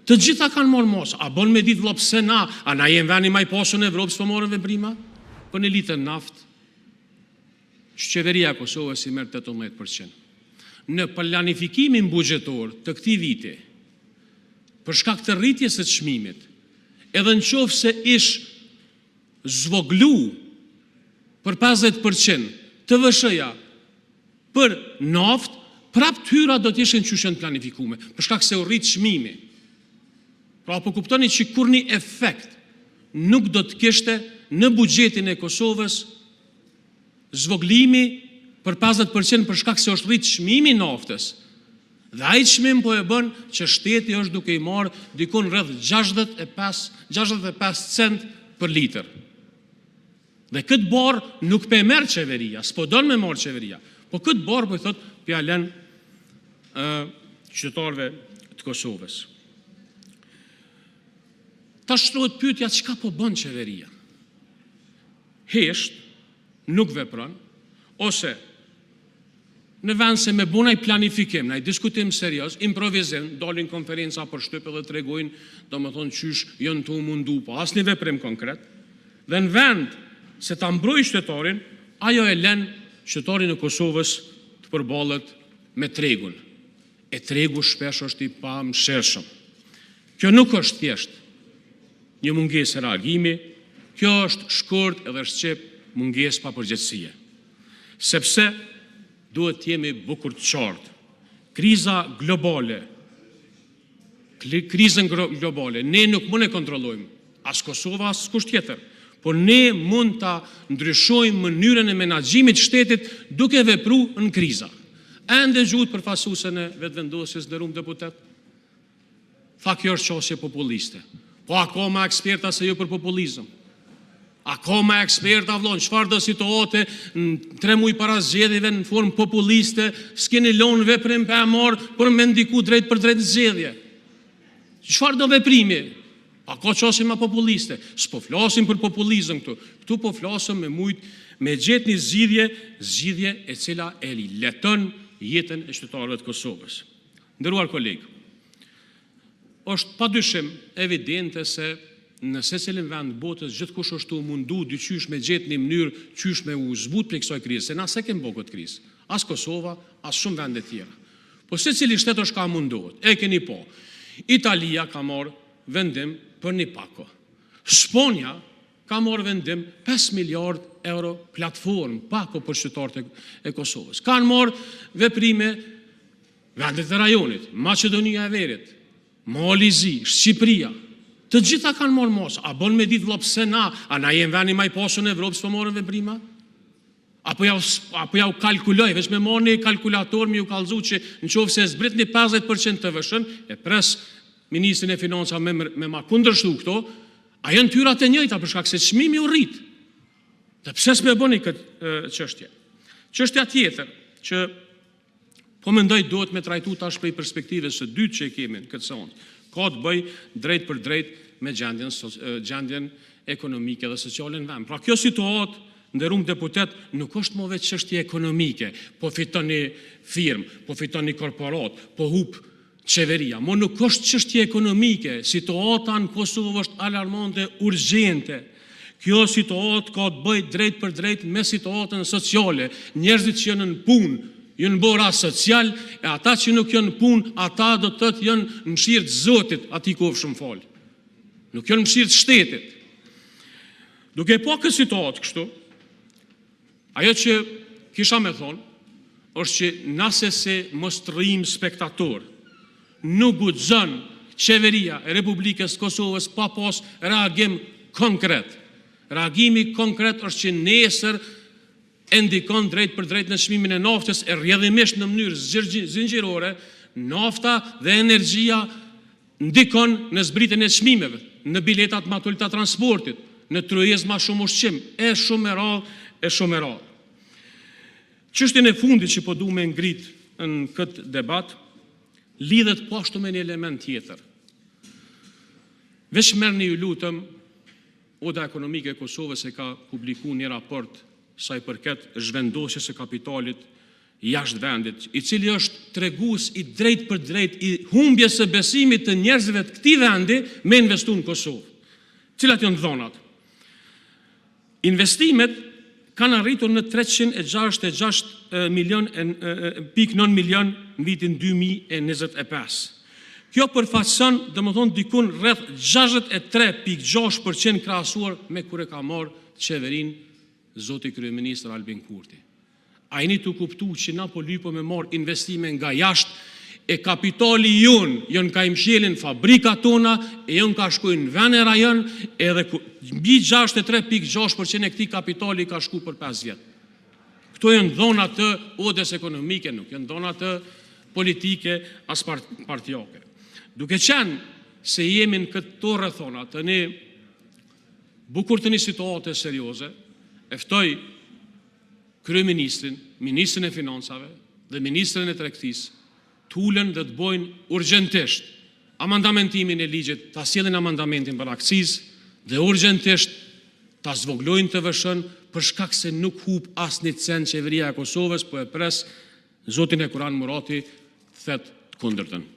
Të gjitha kanë marrë masa. A bën me ditë vëlla pse na? A na jemi vendi më i pasur në Evropë s'po marrim veprime për një litër naftë? Qeveria e Kosovës i merr 18%. Në planifikimin buxhetor të këtij viti, për shkak të rritjes së çmimit, edhe në qoftë se ish zvogëluar për 50% TVSH-ja për naftë, prapë të hyrat do të ishin qysh janë të planifikuara, për shkak se është rritur çmimi. Pra, a po kuptoni që kurrnjë efekt nuk do të kishte në buxhetin e Kosovës zvogëlimi për 50% për shkak se është rritur çmimi i naftës. Dhe, ai çmim po e bën që shteti është duke i marrë diku rreth 65 centë për litër. Dhe, këtë barrë nuk po e merr Qeveria, s'po do ta marrë Qeveria, po këtë barrë po thotë po ua lë qytetarëve të Kosovës. Tash shtrohet pyetja, çka po bën Qeveria? Hesht, nuk vepron, ose në vend se të bëjë ndonjë planifikim, ndonjë diskutim serioz, improvizim, dalin në konferenca për shtyp edhe tregojnë domethënë qysh janë duke u munduar, pa asnjë veprim konkret. Dhe, në vend se ta mbrojë qytetarin, ajo e lë qytetarin e Kosovës të përballet me tregun. E tregu shpesh është i pamëshirshëm. Kjo nuk është thjesht një mungesë reagimi, kjo është shkurt edhe shqip mungesë papërgjegjësie. Sepse, duhet të jemi bukur të qartë, kriza globale, krizën globale ne nuk mund e kontrollojmë, as Kosova, askush tjetër. Por, ne mund ta ndryshojmë mënyrën e menaxhimit të shtetit duke vepruar në kriza. A e dëgjuat përfaqësuesen e Vetëvendosjes, të nderuar deputetë? Tha kjo është qasje populliste. Po a ka më eksperte se ju për popullizëm? A ka më eksperte, vëlla, në çfarëdo situate, tre muaj para zgjedhjeve në formë populliste, s'keni lënë veprim pa e marrë për të ndikuar drejtpërdrejt në zgjedhje. Çfarëdo veprimi? A ka qasje më populliste? S'po flasim për popullizëm këtu. Këtu po flasim të mund ta gjejmë një zgjidhje, zgjidhje e cila e lehtëson jetën e qytetarëve të Kosovës. Të nderuar kolegë, Është pa dyshim evidente se në secilin vend të botës gjithkush është duke u munduar diqysh ta gjejë një mënyrë qysh të zbuten prej kësaj krize, se ne s'e kemi bërë këtë krizë, as Kosova, as shumë vende të tjera. Po secili shtet është duke u munduar. E keni parë, Italia ka marrë vendim për një pako. Spanja ka marrë vendim 5 miliardë euro platformë, pako për qytetarët e Kosovës. Kanë marrë veprime vendet e rajonit, Maqedonia e Veriut, Mali i Zi, Shqipëria. Të gjitha kanë marrë masa. A bën me ditë vëlla pse na? A na jemi vendi më i pasur në Evropë s'po marrim veprime? A po jua kalkuloj, veç ta marrë një kalkulator të ju kallëzoj që në qoftë se e zbritni 50% TVSH-në, e pres ministrin e Financave të ma kundërshtojë këtu, a janë të hyrat e njëjta, për shkak se çmimi është rritur. Dhe, pse s'po e bëni këtë çështje? Çështja tjetër që po mendoj duhet trajtuar tash prej perspektivës së dytë që e kemi në këtë seancë, ka të bëjë drejtpërdrejt me gjendjen ekonomike dhe sociale në vend. Pra, kjo situatë, të nderuar deputetë, nuk është më veç çështje ekonomike, po fiton një firmë, po fiton një korporatë, po humb Qeveria. Më nuk është çështje ekonomike, situata në Kosovë është alarmante, urgjente. Kjo situatë ka të bëjë drejtpërdrejt me situatën sociale. Njerëzit që janë në punë janë bërë asocialë, e ata që nuk janë në punë, ata do të thotë janë në mëshirë të Zotit, atij i kofshëm falë. Nuk janë në mëshirë të shtetit. Duke e parë këtë situatë kështu, ajo që kisha me thënë është që ne assesi mos të rrimë spektatorë. Nuk guxon Qeveria e Republikës së Kosovës pa pasur reagim konkret. Reagimi konkret është që nesër e ndikon drejtpërdrejt në çmimin e naftës, e rrjedhimisht në mënyrë zinxhirore nafta dhe energjia ndikon në zbritjen e çmimeve, në biletat më të ulëta të transportit, në tryezë më shumë ushqim, e shumë me radhë, e shumë me radhë. Çështjen e fundit që po dua ta ngre në këtë debat lidhet po ashtu me një element tjetër. Veç merrni, ju lutem, Oda Ekonomike e Kosovës e ka publikuar një raport sa i përket zhvendosjes së kapitalit jashtë vendit, i cili është tregues i drejtpërdrejtë i humbjes së besimit të njerëzve të këtij vendi të investojnë në Kosovë. Cilat janë të dhënat? Investimet kanë arritur në 366,9 milionë në vitin 2025. Kjo përfaqëson diku rreth 63,6% krahasuar me kur e ka marrë Qeverinë zoti kryeministër Albin Kurti. A jeni duke kuptuar që ne po lypim të marrim investime nga jashtë, e kapitali jonë janë duke i mcelë fabrikat tona, e janë duke shkuar në vende e rajon, edhe mbi 63,6% e këtij kapitali ka shkuar për pesë vjet. Këto janë të dhëna të Odës Ekonomike, nuk janë të dhëna politike, as partiake. Duke qenë se jemi në këto rrethana, tani bukur të një situate serioze, e ftoj kryeministrin, ministrin e Financave dhe ministrin e Tregtisë të ulen dhe të bëjnë urgjentisht amendamentimin e ligjit, ta sjellin amendamentin për akcizë dhe urgjentisht ta zvogëlojnë TVSH-në, për shkak se nuk humb asnjë cent Qeveria e Kosovës. Po e pres zotin Hekuran Murati të thotë të kundërtën.